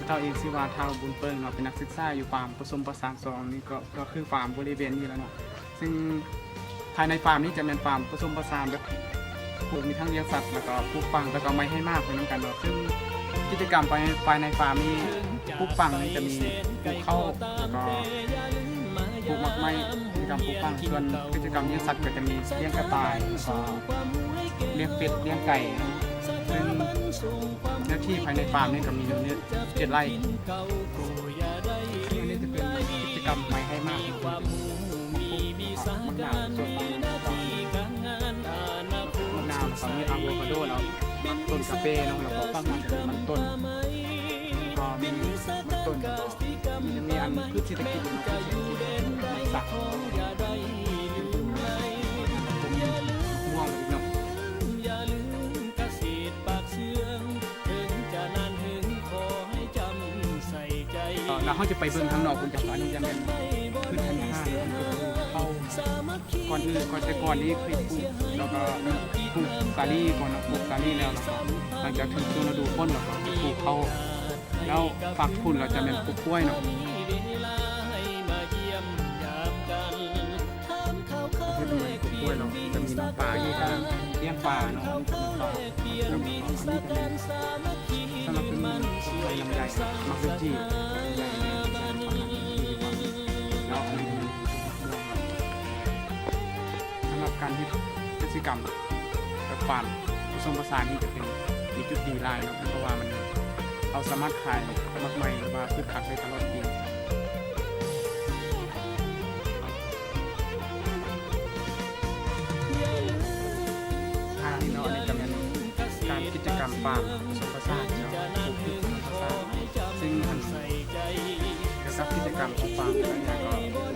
ເຈົ້າເອງຊື່ວ່າ ທ້າວ ບຸນເປິງ ເນາະ ເປັນນັກສຶກສາຢູ່ຟາມປະສົມປະສານສອງນີ້ ກໍ ກໍຄືຟາມບໍລິເວນນີ້ແຫຼະເນາະ. ຊຶ່ງພາຍໃນຟາມນີ້ຈະແມ່ນຟາມປະສົມປະສານແບບປູກ ມີທັງລ້ຽງສັດ ແລ້ວກໍປູກຝັງ ແລ້ວກໍໄມ້ໃຫ້ໝາກໄປນຳກັນເນາະ. ຊຶ່ງກິດຈະກຳພາຍ ພາຍໃນຟາມນີ້ ປູກຝັງນີ້ຈະມີປູກເຂົ້າ ແລ້ວກໍປູກໝາກໄມ້ ກິດຈະກຳປູກຝັງ. ສ່ວນກິດຈະກຳລ້ຽງສັດກໍຈະມີລ້ຽງກະຕ່າຍ ແລ້ວກໍລ້ຽງເປັດ ລ້ຽງໄກ່. ຊຶ່ງເນື້ອທີ່ພາຍໃນຟາມນີ້ກໍມີຢູ່ເຈັດໄຮ່. ອັນນີ້ຈະເປັນກິດຈະກຳໄມ້ໃຫ້ໝາກ ໝາກນາວ ສວນໝາກນາວ ແລ້ວກໍມີອາໂວຄາໂດ ແລ້ວ ຕົ້ນກາເຟເນາະ ແລ້ວກໍຝັ່ງນັ້ນຈະເປັນມັນຕົ້ນ ກໍມີມັນຕົ້ນ ແລ້ວກໍຍັງມີອັນພືດເສດຖະກິດຢູ່ເນາະ ພືດເສດຖະກິດ ມັນສັກ ໝາກມ່ວງອີກເນາະ. ແລ້ວເຮົາຈະໄປເບິ່ງທາງນອກພຸ້ນເຈົ້າ. ອັນນີ້ຈະແມ່ນພື້ນຖານອາຫານ ເຮົາ ກ່ອນອື່ນ ກ່ອນ ແຕ່ກ່ອນນີ້ເຄີຍປູກ ແລ້ວກໍປູກສາລີກ່ອນເນາະ ປູກສາລີແລ້ວ ແລ້ວກໍຫຼັງຈາກເຖິງຊ່ວງລະດູຝົນ ແລ້ວກໍປູກເຂົ້າ ແລ້ວຟາກພຸ້ນ ແລ້ວຈະແມ່ນປູກກ້ວຍເນາະ. ເຮັດເປັນປູກກ້ວຍ ແລ້ວຈະມີນ້ອງປາຢູ່ ກຳລັງລ້ຽງປາເນາະ ລ້ຽງປາ. ແລ້ວກໍອັນນີ້ກໍແມ່ນສຳລັບເປັນໄຮ່ລຳໄຍ ໝາກລິນຈີ່ ແລ້ວອັນນີ້ ສຳລັບການເຮັດກະສິກຳແບບຟາມປະສົມປະສານນີ້ຈະເປັນ ມີຈຸດດີຫຼາຍເນາະ ເພາະວ່າມັນ ເຮົາສາມາດຂາຍໝາກໄມ້ ຫຼືວ່າພືດຜັກໄດ້ຕະຫຼອດປີ. ທາງນີ້ເນາະ ອັນນີ້ກໍແມ່ນການກິດຈະກຳຟາມປະສົມປະສານເນາະ ປູກພືດປະສົມປະສານ ຊຶ່ງມັນ ກ່ຽວກັບກິດຈະກຳຂອງຟາມແຕ່ລະຢ່າງກໍ